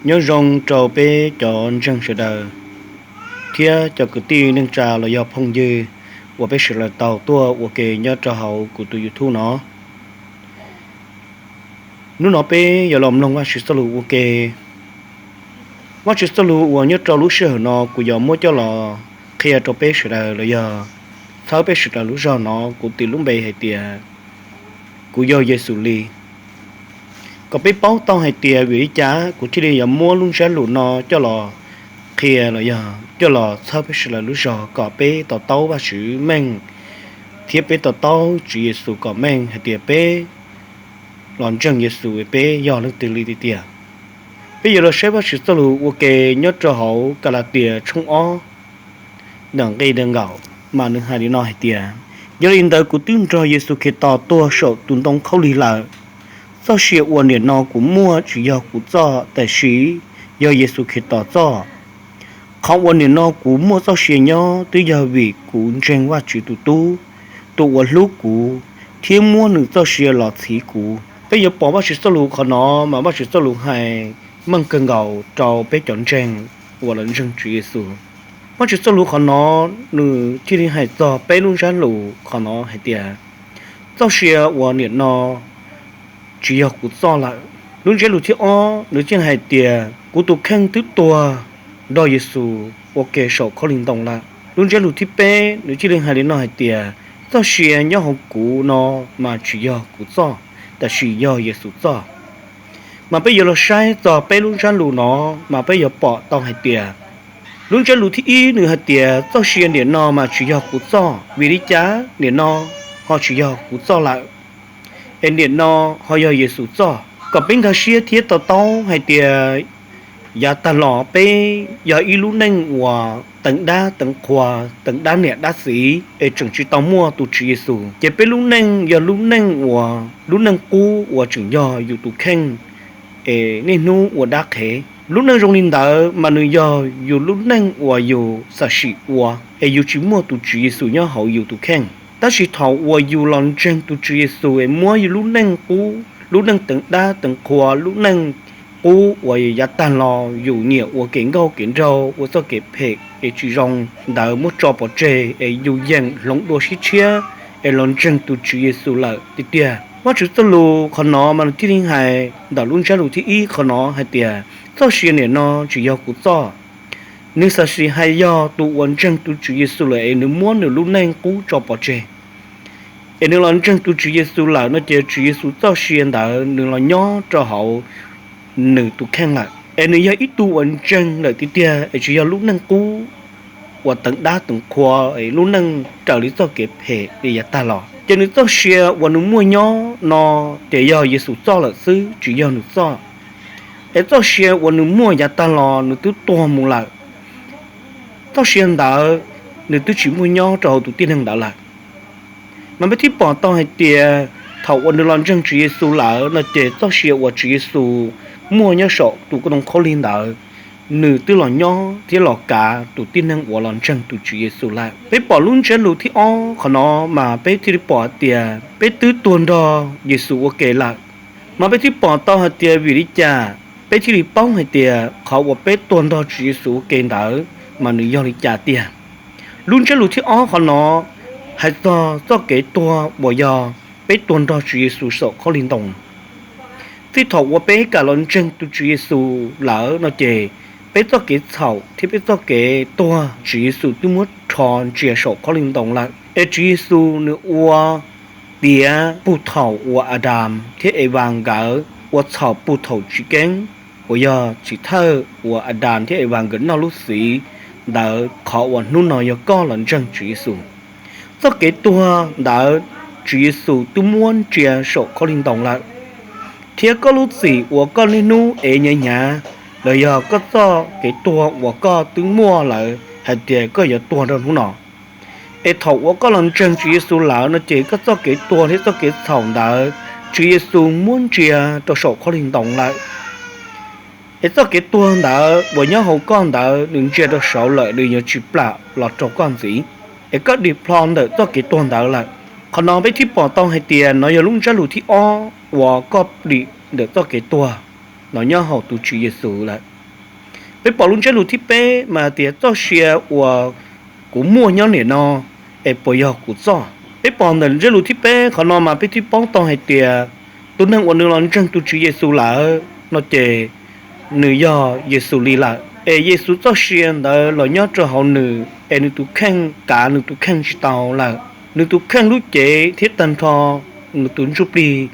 Nyob zoo rau peb cov ntseeg sawv daws thiab cov kwv tij neej tsa los yog phooj ywg uas peb sawv daws tau tuaj ua ke nyob rau hauv kuv tus YouTube no. Hnub no peb yuav los mloog Vajtswv txoj lus ua ke. Vajtswv txoj lus uas nyob rau lub sij hawm no kuv yuav muab coj los qhia rau peb sawv daws los yog txhawb peb sawv daws lub zog no, kuv tis lub npe hais tias Kuv Yog Yexus Li. Kom peb paub tau hais tias vim li cas kuv thiaj li yuav muab lub ntsiab lus no coj los qhia los yog coj los txhawb peb sawv daws lub zog kom peb to taub Vajtswv meej thiab peb to taub Tswv Yexus kom meej hais tias peb los ntseeg Yexus peb yog leej twg li tiag tiag. Peb yuav los saib Vajtswv txoj lus ua ke nyob rau hauv Kalatias tshooj ob, nqe nees nkaum, mas nws hais li no hais tias, Yog li ntawd kuv twb nrog Yexus Khetos tuag saum tus ntoo khaub lig lawm. Txoj sia uas nim no kuv muaj tsis yog kuv txoj, tab sis yog Yexus Khetos txoj. Qhov uas nim no kuv muaj txoj sia nyob twb yog vim kuv ntseeg Vajtswv tus Tub, tus uas hlub kuv thiab muab nws txoj sia los txhiv kuv. Peb yuav pom Vajtswv txoj lus qhov no mas Vajtswv txoj lus hais meej kawg nkaus rau peb cov ntseeg uas los ntseeg Tswv Yexus. Vajtswv txoj lus qhov no nws thiaj li hais txog peb lub ntsiab lus qhov no hais tias, txoj sia uas nim no tsis yog kuv txoj lawm. Lub ntsiab lus thib ob nws thiaj hais tias kuv tus kheej twb tuag nrog Yexus ua ke saum khaub lig ntoo lawm. Lub ntsiab lus thib peb nws thiaj li hais li no hais tias, txoj sia nyob hauv kuv no mas tsis yog kuv txoj, tab sis yog Yexus txoj. Mas peb yuav los saib txog peb lub ntsiab lus no, mas peb yuav pom tau hais tias lub ntsiab lus thib ib nws hais tias txoj sia nim no mas tsis yog kuv txoj. Vim li cas nim no ho tsis yog kuv txoj lawm, es nim no ho yog Yexus txoj? Kom peb nkag siab thiab to taub hais tias yav tag los peb yog ib lub neej uas teev dab teev qhua, teev dab niam dab txiv es tseem tsis tau muaj tus Tswv Yexus, ces peb lub neej yog lub neej uas lub neej qub uas tseem yog yus tus kheej es niaj hnub ua dab qhev. Lub neej zoo li ntawd mas nws yog yus lub neej uas yus xam sim ua, es yus tsis muaj tus Tswv Yexus nyob hauv yus tus kheej. Tab sis thaum uas yus los ntseeg tus Tswv Yexus es muab yus lub neej qub, lub neej teev dab teev qhua, lub neej qub uas yav tag los yus nyiam ua kev nkauj kev nraug, ua txoj kev phem kev tsis zoo ntawd muab tso pov tseg, es yus yeem hloov dua sib tshiab es los ntseeg tus Tswv Yexus lawm tiag tiag. Vajtswv txoj lus qhov no mas nws thiaj li hais ntawm lub ntsiab lus thib ib qhov no hais tias txoj sia nim no tsis yog kuv txoj. Nws xam sim hais yog tus uas ntseeg tus Tswv Yexus lawm es nws muab nws lub neej qub tso pov tseg, es nws los ntseeg tus Tswv Yexus lawm no ces Tswv Yexus txoj sia ntawd nws los nyob rau hauv nws tus kheej lawm, es nws yog ib tug uas ntseeg lawm tiag tiag, es tsis yog lub neej qub uas teev dab teev qhua, lub neej raws li txoj kev phem li yav tag los. Ces nws txoj sia uas nws muaj nyob no ces yog Yexus txoj lawm xwb, tsis yog nws txoj. Es txoj sia uas nws muaj yav tag los nws twb tuag mus lawm. Txoj sia ntawd nws twb tsis muaj nyob rau hauv tus tib neeg ntawd lawm. Mas peb thiaj pom tau hais tias thaum uas nws los ntseeg Tswv Yexus lawm no ces txoj sia uas Tswv Yexus muaj nyob saum tus ntoo khaub lig ntawd, nws twb los nyob thiab los kav tus tib neeg uas los ntseeg tus Tswv Yexus lawm. Peb pom lub ntsiab lus thib ob qhov no mas peb thiaj li pom tias peb twb tuag nrog Yexus ua ke lawm. Mas peb thiaj pom tau hais tias vim li cas peb thiaj li paub hais tias qhov uas peb tuag nrog Tswv Yexus ua ke ntawd mas nws yog li cas tiag. Lub ntsiab lus thib ob qhov no hais txog txoj kev tuag uas yog peb tuag nrog Tswv Yexus saum khaub lig ntoo. Txij thaum uas peb kam los ntseeg tus Tswv Yexus lawm no ces peb txoj kev txhaum thiab peb txoj kev tuag Tswv Yexus twb muab rho ntsia saum khaub lig ntoo lawm. Es Tswv Yexus nws ua tiav puag thaum uas Adas thiab Evas nkawd ua txhaum puag thaum chiv keeb, uas yog chiv thawj uas Adas thiab Evas nkawd noj lub xiv ntawd, qhov uas hnub no yog koj los ntseeg Tswv Yexus. Txoj kev tuag ntawd Tswv Yexus twb muab ntsia saum khaub lig ntoo lawm, thiab koj lub txim uas koj niaj hnub ev hnyav hnyav los yog koj txoj kev tuag uas koj twb muaj lawm hais tias koj yuav tuag rau hnub no. Es thaum uas koj los ntseeg Tswv Yexus lawm no ces koj txoj kev tuag thiab txoj kev txhaum ntawd Tswv Yexus muab ntsia rau saum khaub lig ntoo lawm. Es txoj kev tuag ntawd uas nyob hauv koj ntawd nws ntsia rau saud lawm, nws yuav tsis plam los rau koj ntxiv, es koj dim plho ntawm txoj kev tuag ntawd lawm. Qhov no peb thiaj pom tau hais tias no yog lub ntsiab lus thib ob uas koj dim ntawm txoj kev tuag no nyob hauv tus Tswv Yexus lawm. Peb pom lub ntsiab lus thib peb mas tias txoj sia uas kuv muaj nyob nim no es puas yog kuv txoj? Peb pom ntawm ntsiab lus thib peb qhov no mas peb thiaj paub tau hais tias tus neeg uas nws los ntseeg tus Tswv Yexus lawm no ces nws yog Yexus li lawm, es Yexus txoj sia ntawd los nyob rau hauv nws, es nws tus kheej kav nws tus kheej tsis tau lawm. Nws tus kheej lub cev thiab tag nrho nws tus ntsuj plig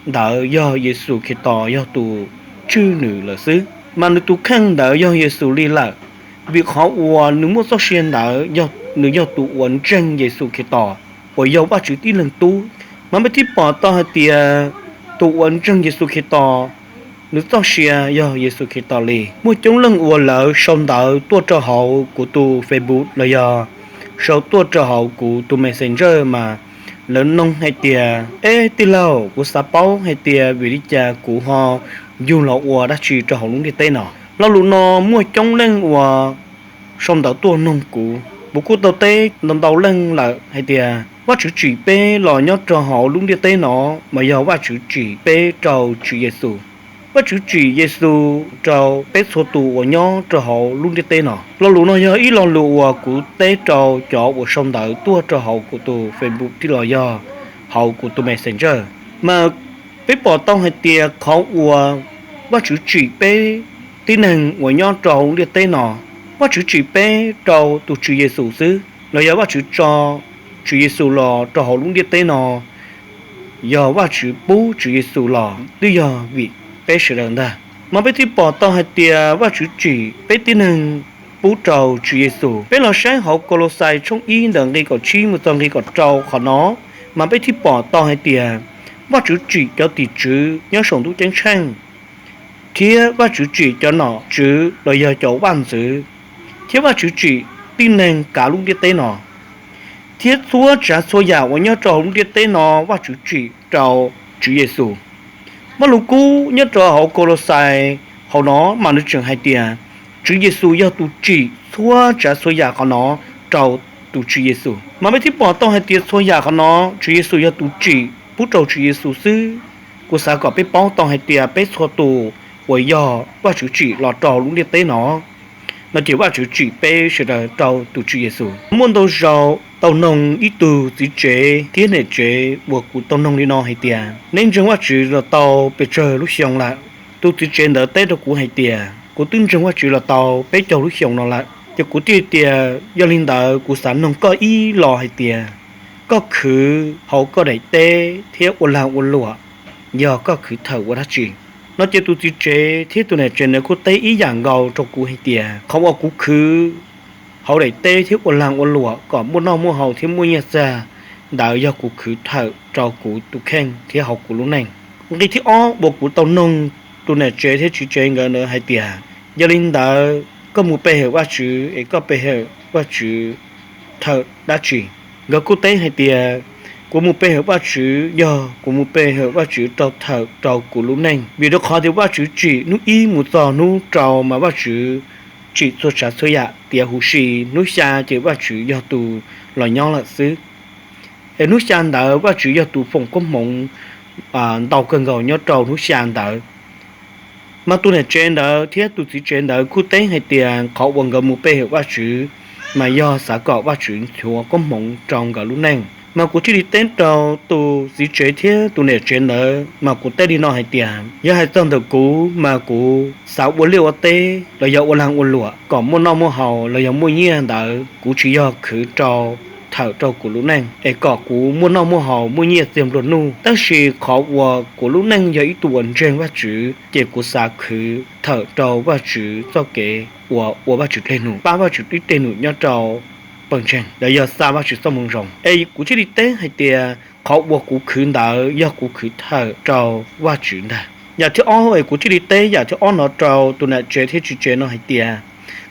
ntawd yog Yexus Khetos yog tus tswj nws lawm xwb, mas nws tus kheej ntawd yog Yexus li lawm. Vim qhov uas nws muaj txoj sia ntawd, nws yog tus uas ntseeg Yexus Khetos uas yog Vajtswv tib leeg Tub. Mas peb thiaj pom tau hais tias tus uas ntseeg Yexus Khetos, nws txoj sia yog Yexus Khetos li. Muaj coob leej uas lawv sau ntawv tuaj rau hauv kuv tus Facebook los yog sau tuaj rau hauv kuv tus Messenger mas lawv nug hais tias, Eb tij laug, kuv xav paub hais tias vim li cas kuv ho yug los ua dab tsi rau hauv lub ntiaj teb no? Lo lus no muaj coob leej uas sau ntawv tuaj nug kuv, kuv kuj tau teb ntau ntau leej lawm hais tias Vajtswv tsim peb los nyob rau hauv lub ntiaj teb no mas yog Vajtswv tsim peb rau Tswv Yexus. Vajtswv tsim Yexus rau peb txhua tus uas nyob rau hauv lub ntiaj teb no. Lo lus no yog ib lo lus uas kuv teb rau cov uas sau ntawv tuaj rau hauv kuv tus Facebook thiab los yog hauv kuv tus Messenger. Mas peb pom tau hais tias qhov uas Vajtswv tsim peb tib neeg uas nyob rau hauv lub ntiaj teb no, Vajtswv tsim peb rau tus Tswv Yexus xwb, los yog Vajtswv tso Tswv Yexus los rau hauv lub ntiaj teb no, yog Vajtswv pub Tswv Yexus los twb yog vim peb sawv daws ntag. Mas peb thiaj pom tau hais tias Vajtswv tsim peb tib neeg pub rau Tswv Yexus. Peb los saib hauv Kaulauxais tshooj ib ntawm nqe kaum tsib mus txog nqe kaum rau qhov no, mas peb thiaj pom tau hais tias Vajtswv tsim cov tim tswv nyob saum ntuj ceeb tsheej, thiab Vajtswv tsim cov nom tswv los yog cov vaj ntxwv, thiab Vajtswv tsim tib neeg kav lub ntiaj teb no, thiab txhua tsav txhua yam uas nyob rau hauv lub ntiaj teb no Vajtswv tsim rau Tswv Yexus. Vajluskub nyob rau hauv Kaulauxais hauv no mas nws tseem hais tias Tswv Yexus yog tus tsim txhua tsav txhua yam qhov no rau tus Tswv Yexus. Mas peb thiaj pom tau hais tias txhua yam qhov no Tswv Yexus yog tus tsim pub rau Tswv Yexus xwb. Kuv xav kom peb paub tau hais tias peb txhua tus uas yog Vajtswv tsim los rau lub ntiaj teb no, no ces Vajtswv tsim peb sawv daws rau tus Tswv Yexus. Muaj ntau zaus tau noog ib tug txiv tsev thiab niam tsev uas kuv tau noog li no hais tias, neb ntseeg Vajtswv los tau pes tsawg lub xyoo lawm? Tus txiv tsev ntawd teb rau kuv hais tias, kuv twb ntseeg Vajtswv los tau peb caug lub xyoo no lawm. Ces kuv thiaj tias, yog li ntawd kuv xav noog koj ib los hais tias, koj khwv hauv koj daim teb thiab ua lag ua luam, yog koj khwv thawm ua dab tsi? No ces tus txiv tsev thiab tus niam tsev ntawd kuj teb ib yam nkaus rau kuv hais tias, qhov uas kuv khwv hauv daim teb thiab ua lag ua luam kom muaj noj muaj haus thiab muaj nyiaj txiag ntawd yog kuv khwv thawm rau kuv tus kheej thiab hauv kuv lub neej. Nqe thib ob uas kuv tau noog tus niam tsev thiab txiv tsev nkawd ntawd hais tias, yog li ntawd koj mus pe hawm Vajtswv es koj pe hawm Vajtswv thawm dab tsi? Nkawd kuj teb hais tias, kuv mus pe hawm Vajtswv yog kuv mus pe hawm Vajtswv rau thawm rau kuv lub neej, vim rau qhov tias Vajtswv tsim hnub ib mus txog hnub rau mas Vajtswv tsim txhua tsav txhua yam tiav huv si, hnub xya ces Vajtswv yog tus los nyob lawm xwb. Es hnub xya ntawd Vajtswv yog tus foom koob hmoov ntau kawg nkaus nyob rau hnub xya ntawd. Mas tus niam tsev ntawd thiab tus txiv tsev ntawd kuj teb hais tias qhov uas nkawd mus pe hawm Vajtswv mas yog xav kom Vajtswv nchuav koob hmoov rau nkawd lub neej. Mas kuv thiaj li teb rau tus txiv tsev thiab tus niam tsev ntawd, mas kuv teb li no hais tias, yog hais txog ntawm kuv mas kuv xav ua liaj ua teb los yog ua lag ua luam kom muaj noj muaj haus los yog muaj nyiaj ntawd, kuv tsis yog khwv rau thawm rau kuv lub neej es kom kuv muaj noj muaj haus muaj nyiaj txiag nplua nuj, tab sis qhov uas kuv lub neej yog ib tug uas ntseeg Vajtswv ces kuv xav khwv thawm rau Vajtswv txoj kev uas ua Vajtswv dej num, pab Vajtswv ib dej num nyob rau pawg ntseeg los yog xa Vajtswv txoj moo zoo. Es kuv thiaj li teb hais tias qhov uas kuv khwv ntawd yog kuv khwv thawm rau Vajtswv ntag. Yam thib ob es kuv thiaj li teb yam thib ob no rau tus niam tsev thiab txiv tsev no hais tias,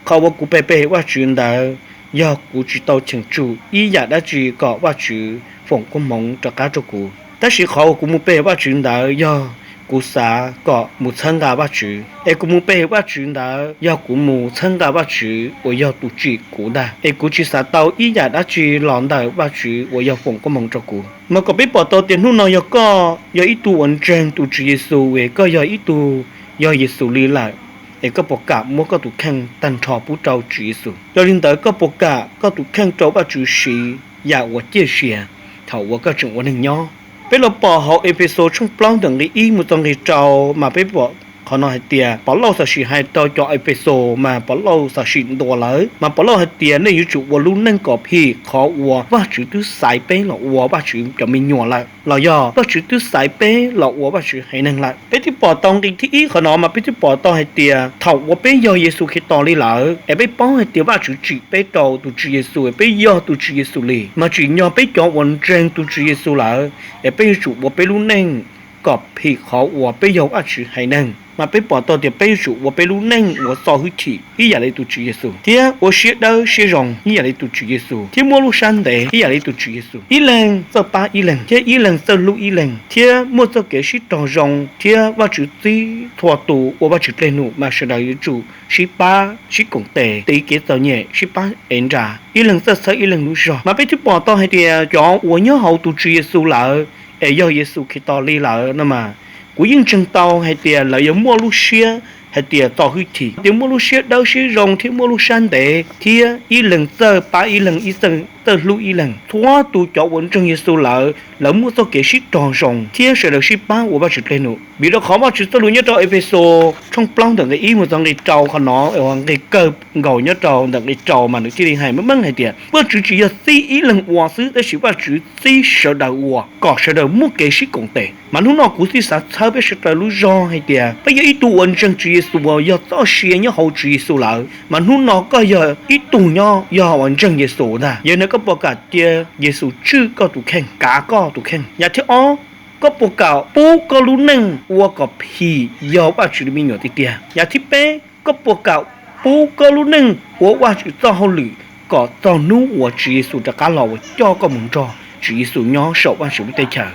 qhov uas kuv pe pe hawm Vajtswv ntawd yog kuv tsis tau cheem tsum ib yam dab tsi kom Vajtswv foom koob hmoov rov qab rau kuv. Tab sis qhov uas kuv mus pe hawm Vajtswv ntawd yog kuv xav kom mus txhawb nqa Vajtswv. Es kuv mus pe hawm Vajtswv ntawd yog kuv mus txhawb nqa Vajtswv uas yog tus tsim kuv ntag. Es kuv tsis xav tau ib yam dab tsi los ntawm Vajtswv uas yog foom koob hmoov rau kuv. Mas kom peb pom tau tias hnub no yog koj yog ib tug uas ntseeg tus Tswv Yexus es koj yog ib tug yog Yexus li lawm, es koj puas kam muab koj tus kheej tag nrho pub rau Tswv Yexus? Yog li ntawd koj puas kam koj tus kheej rau Vajtswv siv yam uas ciaj sia thaum uas koj tseem ua neeg nyob? Peb los pom hauv Efexus tshooj plaub ntawm nqe ib mus txog nqe rau, mas peb pom qhov no hais tias Povlauj xav sim hais rau cov Efexus, mas Povlauj xav sim ntuas lawv, mas Povlauj hais tias nej yuav tsum ua lub neej kom phim qhov uas Vajtswv twb xaiv peb los ua Vajtswv cov me nyuam lawm, los yog Vajtswv twb xaiv peb los ua Vajtswv haiv neeg lawm. Peb twb pom tau nqe thib ib qhov no mas peb twb pom tau hais tias thaum uas peb yog Yexus Khetos li lawm, es peb paub hais tias Vajtswv tsim peb rau tus Tswv Yexus, es peb yog tus Tswv Yexus li, mas tsim nyog peb cov uas ntseeg tus Tswv Yexus lawm, es peb yuav tsum ua peb lub neej kom phim qhov uas peb yog Vajtswv haiv neeg. Mas peb pom tau tias peb yuav tsum ua peb lub neej ua txo hwj chim ib yam li tus Tswv Yexus, thiab ua siab dawb siab zoo ib yam li tus Tswv Yexus, thiab muaj lub sab ntev ib yam li tus Tswv Yexus. Ib leeg txawj pab ib leeg, thiab ib leeg txawj hlub ib leeg, thiab muaj txoj kev sib raug zoo, thiab Vajtswv txib txhua tus ua Vajtswv dej num, mas sawv daws yuav tsum sib pab sib koom tes, tiv kev txom nyem, sib pab ev nra, ib leeg txawj txhawb ib leeg lub zog. Mas peb twb pom tau hais tias cov uas nyob hauv tus Tswv Yexus lawm, es yog Yexus Khetos li lawm no mas, kuv yeej ntseeg tau hais tias lawv yuav muaj lub siab hais tias txo hwj chim, tias muaj lub siab dawb siab zoo thiab muaj lub sab ntev, thiab ib leeg txawj pab ib leeg, ib txawj hlub ib leeg. Txhua tus cov uas ntseeg Yexus lawm, lawv muaj txoj kev sib raug zoo thiab sawv daws sib pab ua Vajtswv dej num. Vim rau qhov Vajtswv txoj lus nyob rau Efexus tshooj plaub ntawm nqe ib mus txog nqe rau qhov no, nqe kawg nkaus nyob rau ntawm nqe rau mas nws thiaj li hais meej meej hais tias Vajtswv tsis yog txib ib leeg ua xwb, tab sis Vajtswv txib sawv daws ua kom sawv daws muaj kev sib koom tes. Mas hnub no kuv thiaj xav txhawb peb sawv daws lub zog hais tias peb yog ib tug uas ntseeg Tswv Yexus uas yog txoj sia nyob hauv Tswv Yexus lawm, mas hnub no koj yog ib tug nyob yog uas ntseeg Yexus ntag, yog li ntawd koj puas kam cia Yexus tswj koj tus kheej, kav koj tus kheej? Yam thib ob, koj puas kam pub koj lub neej ua kom phim yog Vajtswv li me nyuam tiag tiag? Yam thib peb, koj puas kam pub koj lub neej ua Vajtswv txoj hauj lwm kom txog hnub uas Tswv Yexus rov qab los uas coj koj mus nrog Tswv Yexus nyob saum Vajtswv lub teb chaws?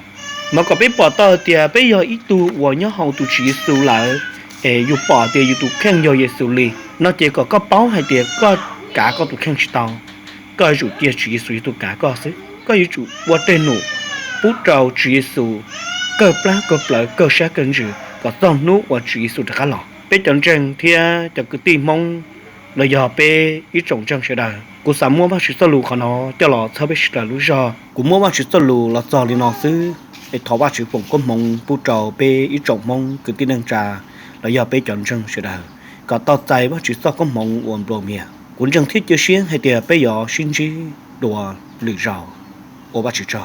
Mas kom peb pom tau tias peb yog ib tug uas nyob hauv tus Tswv Yexus lawm, es yus pom tias yus tus kheej yog Yexus li no ces kom koj paub hais tias koj kav koj tus kheej tsis tau, koj yuav tsum cia Tswv Yexus yog tus kav koj xwb. Koj yuav tsum ua dej num pub rau Tswv Yexus kawg plab kawg plawv kawg sab kawg ntsws kom txog hnub uas Tswv Yexus rov qab los. Peb cov ntseeg thiab cov kwv tij Hmoob los yog peb ib tsoom ntseeg sawv daws, kuv xav muab Vajtswv txoj lus qhov no coj los txhawb peb sawv daws lub zog. Kuv muab Vajtswv txoj lus los txog li no xwb, es thov Vajtswv foom koob hmoov pub rau peb ib tsoom Hmoob kwv tij neej tsa los yog peb cov ntseeg sawv daws kom tau txais Vajtswv txoj koob hmoov uas nplua mias. Kuv ntseeg thiab cia siab hais tias peb yuav sib ntsib dua lwm zaus. Ua Vajtswv tsaug.